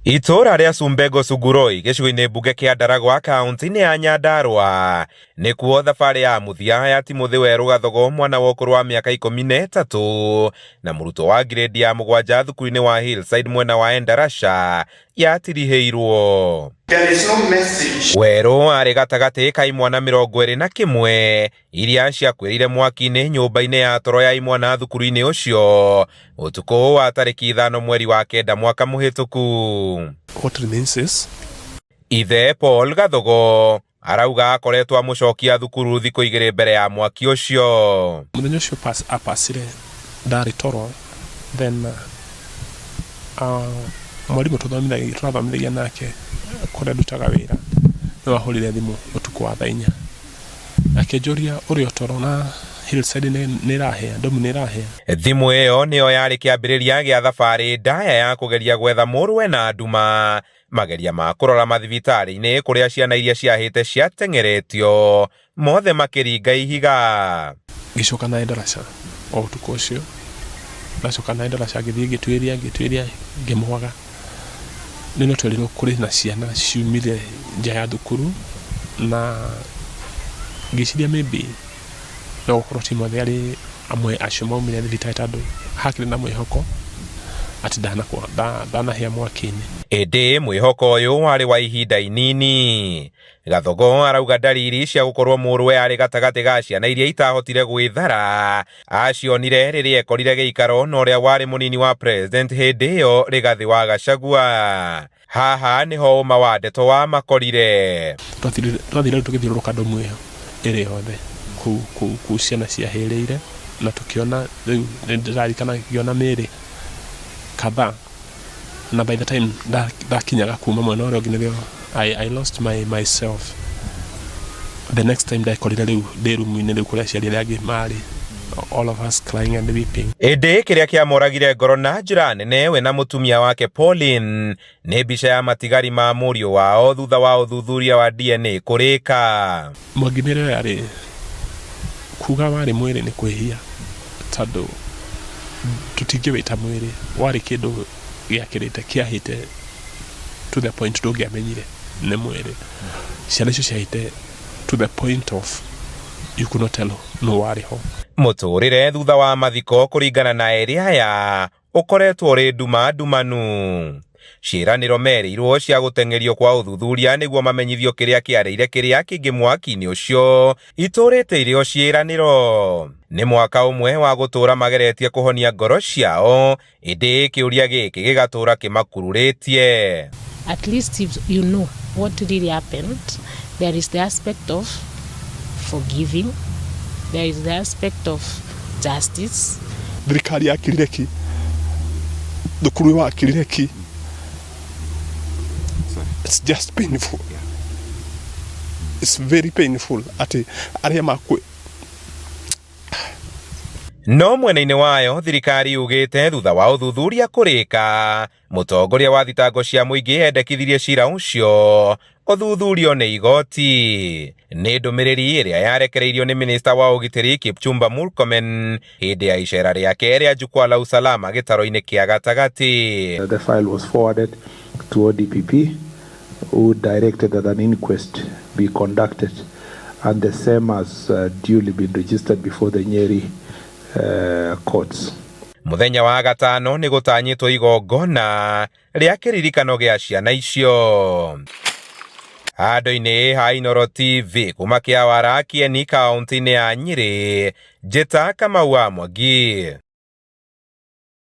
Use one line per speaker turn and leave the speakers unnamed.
Itũũra rĩa Sumbego Suguroi gĩcigo-inĩ mbunge kĩa Ndaragwa kaunti-inĩ ya Nyandarua nĩkuo thabarĩ ya mũthia ya Timothy Werũ Gathogo, mwana wa ũkũrũ wa mĩaka 13 na mũrutwo wa ngirĩndi ya 7 thukuru-inĩ wa Hillside mwena wa Endarasha yatirihĩirwo.
There is no message.
Werũ arĩ gatagatĩ ka imwana 21 iria ciakuĩrĩire mwaki-inĩ nyũmba-inĩ ya toro ya imwana thukuru-inĩ ũcio ũtukũ wa tarĩki 5 mweri wa 9 mwaka mũhĩtũku.
What remains is
Ithe Paul Gathogo arauga akoretwo amũcokia thukuru thikũ 2 mbere ya mwaki ũcio.
Mũthenya ũcio apacire ndarĩ toro, then mwarimũ tũrathomithagia nake kũrĩa ndutaga wĩra nĩ wahũrire thimũ ũtukũ wa thaa 4 akĩnjũria ũrĩ o toro na Hillside nĩ ĩrahĩa, ndomu nĩ ĩrahĩa.
Thimũ ĩyo nĩyo yarĩ kĩambĩrĩria gĩa thabarĩ ndaya ya kũgeria gwetha mũrũwe na nduma, mageria ma kũrora mathibitarĩ-inĩ kũrĩa ciana iria ciahĩte ciateng'eretio mothe makĩringa ihiga.
Ngĩcoka na Endarasha o ũtukũ ũcio, ndacoka na Endarasha ngĩthiĩ ngĩtuĩria ngĩmwaga. Nĩ no twerirwo kũrĩ na ciana ciumire nja ya thukuru na ngĩciria maybe no gũkorwo Timothy arĩ amwe acio maumire thibitarĩ tondũ hakĩrĩ na mwĩhoko atĩ ndanahĩa mwaki-inĩ.
Ĩndĩ mwĩhoko ũyũ warĩ wa ihinda inini. Gathogo arauga ndariri cia gũkorwo mũrũwe arĩ gatagatĩ ga ciana iria itahotire gwĩthara acionire rĩrĩa ekorire gĩikaro na ũrĩa warĩ mũnini wa president hĩndĩ ĩyo Rigathĩ wa Gachagua. Haha nĩho ũma wa ndeto wa makorire.
Twathire rĩu tũgĩthiũrũrũka ndomu ĩyo ĩrĩ yothe kũu ciana ciahĩrĩire na tũkĩona rĩu nĩndĩraririkana ngĩona mĩĩrĩ kadhaa na by the time ndakinyaga kuma mwena ũrĩa ũngĩ nĩrĩo I lost myself. The next time ndekorire rĩu ndĩ rumu-inĩ rĩu kũrĩa aciari arĩa angĩ marĩ, all of us crying and weeping.
Ĩndĩ kĩrĩa kĩamoragire ngoro na njĩra nene we na mũtumia wake Pauline nĩ mbica ya matigari ma mũriũ wao thutha wa ũthuthuria wa DNA kũrĩka.
Mwangi mĩĩrĩ ĩyo yarĩ kuga warĩ mwĩrĩ nĩ kwĩhia tondũ tũtingĩwĩta mwĩrĩ, warĩ kĩndũ gĩakĩrĩte kĩahĩte to the point ndũngĩamenyire nĩ mwĩrĩ. Ciana icio ciahĩte to the point of you could not tell no warĩ ho.
Mũtũrĩre thutha wa mathiko kũringana na erĩ aya ũkoretwo ũrĩ nduma ndumanu. Ciĩranĩro merĩirwo cia gũteng'erio kwa ũthuthuria nĩguo mamenyithio kĩrĩa kĩarĩire kĩrĩa kĩngĩ mwaki-inĩ ũcio itũrĩte irĩ o ciĩranĩro. Nĩ mwaka ũmwe wa gũtũra mageretie kũhonia ngoro ciao, ĩndĩ kĩũria gĩkĩ gĩgatũra kĩmakururĩtie.
At least if you know what really happened, there is the aspect of forgiving, there is the aspect of justice.
Thirikari yakirire ki, thukuru wakirire ki. It's just painful. It's very painful atĩ arĩa makwe.
No mwena-inĩ wayo thirikari yugĩte thutha wa ũthuthuria kũrĩka, mũtongoria wa thitango cia mũingĩ endekithirie cira ũcio ũthuthurio nĩ igoti. Nĩ ndũmĩrĩri ĩrĩa yarekereirio nĩ minista wa ũgitĩri Kipchumba Murkomen hĩndĩ ya icera rĩake rĩa Jukwaa la Usalama gĩtaro-inĩ kĩa gatagatĩ.
The file was forwarded to ODPP, who directed that an inquest be conducted, and the same has duly been registered before the Nyeri courts.
Mũthenya wa gatano nĩ gũtanyĩtwo igongona rĩa kĩririkano gĩa ciana icio. Handũ-inĩ ha Inooro TV kuma Kĩawara, Kieni, kaunti-inĩ ya Nyĩrĩ, Njĩta Kamau wa Mwangi.